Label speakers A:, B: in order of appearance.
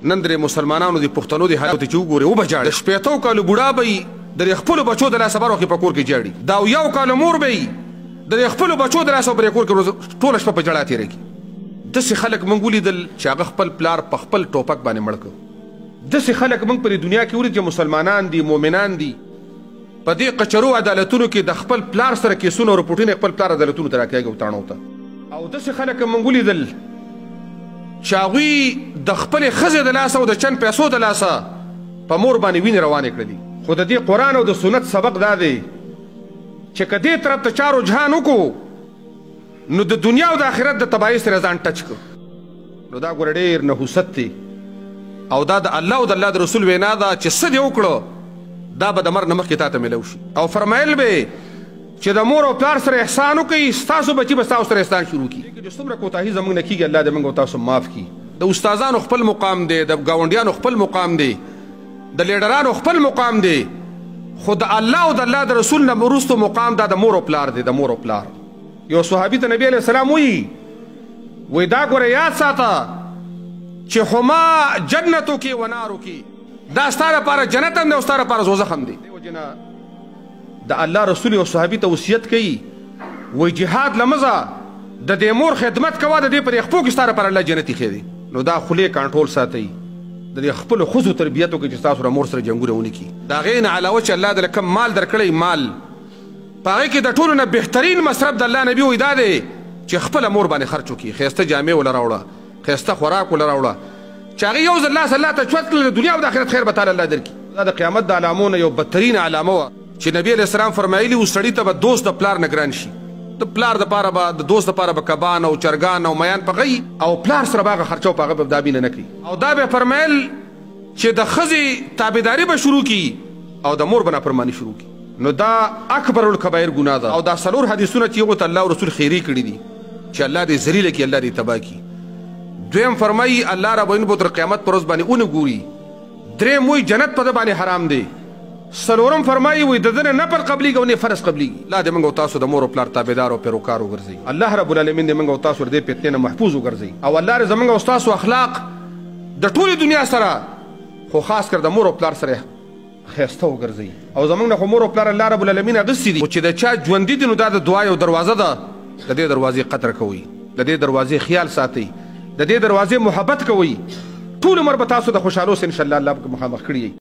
A: نن درې مسلمانانو د پښتنو د حالت چې وګوري وبه ژاړي. د 60 کالو بوډا به یې د خپلو بچو د لاسه بر وخت په کور کې ژاړي، دا یو کال مور به یې د خپلو بچو د لاسه پر کور کې ټوله شپه په ژړا تېره کړي. داسې خلک موږ ولیدل چې هغه خپل پلار په خپل ټوپک باندې مړ کړ. داسې خلک موږ په دنیا کې ولید چې مسلمانان دي، مؤمنان دي، په دې قچرو عدالتونو کې د خپل پلار سره کیسونه او رپورټونه خپل پلار عدالتونو ته راکاږي او تاڼو ته. او داسې خلک موږ ولیدل چې هغوی د خپلې ښځې د لاسه او د چند پیسو د لاسه په مور باندې وینې روانې کړلې. خو د دې قرآن او د سنت سبق دا دی چې که دې طرف ته چا رجحان وکړو نو د دنیا او د آخرت د تباهۍ سره ځان ټچ کړو. نو دا ګوره ډېر نحوست دی، او دا د الله او د الله د رسول وینا ده چې څه دې وکړو دا به د مرګ نه مخکې تا ته میلاو شي. او فرمایل به چې د مور او پلار سره احسان وکړئ، ستاسو بچي به ستاسو سره احسان شروع کړي. چې څومره کوتاهي زموږ نه کېږي الله دې موږ او تاسو معاف کړي. د استادانو خپل مقام دی، د ګاونډیانو خپل مقام دی، د لیډرانو خپل مقام دی، خو د الله او د الله د رسول نه وروسته مقام دا د مور او پلار دی. د مور او پلار یو صحابي ته نبی علیه السلام وایي، وایي دا ګوره یاد ساته چې هما جنتو کې و نارو کې، دا ستا لپاره جنت هم دی او ستا لپاره دوزخ هم دی. د الله رسول یو صحابي ته وصیت کوي، وایي جهاد له مه ځه، د دې مور خدمت کوه، د دې په خپو کې ستا لپاره الله جنت ایښی دی. نو دا خولې کنټرول ساتئ، د دې خپلو ښځو تربیت وکړئ چې ستاسو له مور سره جنګونه ونه کړي. د هغې نه علاوه چې الله درله کوم مال درکړی، مال په هغې کې د ټولو نه بهترین مصرف د الله نبي وایي دا دی چې خپله مور باندې خرچ وکړي. ښایسته جامې وله راوړه، ښایسته خوراک وله راوړه، چې هغې یو ځل لاس الله ته چوت کړل د دنیا او د آخرت خیر به تاله الله درکړي. دا د قیامت د علامو نه یو بدترین علامه وه چې نبی علیه السلام فرمایلي و سړي ته به دوست د پلار نه ګران شي. د پلار دپاره به د دوست دپاره به کبان او چرګان او میان پخوي او پلار سره به هغه خرچه او په هغه به دا مینه نه کوي. او دا به فرمایل چې د ښځې تابعداري به شروع کړي او د مور به نافرماني شروع کړي. نو دا اکبر الکبایر ګناه ده. او دا څلور حدیثونه چې هغو ته الله او رسول خیرې کړي دي چې الله دې ذلیله کړي، الله دې تباه کړي. دویم فرمایي الله رب العالمین به تر قیامت پر ورځ باندې ونه ګوري. دریم وایي جنت په ده باندې حرام دی. څلورم فرمایي وایي د ده نه نفل قبلېږي او نه فرض قبلېږي. الله دې موږ او تاسو د مور او پلار تابعدار او پیروکار وګرځوي. الله رب العالمین دې موږ او تاسو د دې فتنې نه محفوظ وګرځوي. او الله دې زموږ او ستاسو اخلاق د ټولې دنیا سره خو خاص کر د مور او پلار سره ښایسته وګرځوي. او زموږ نه خو مور او پلار الله رب العالمین اخیستي دي، خو چې د چا ژوندي دي نو دا د دعا یو دروازه ده. د دې دروازې قدر کوئ، د دې دروازې خیال ساتئ، د دې دروازې محبت کوئ. ټول عمر به تاسو د خوشحالو سره انشاءالله الله به مخامخ کړي.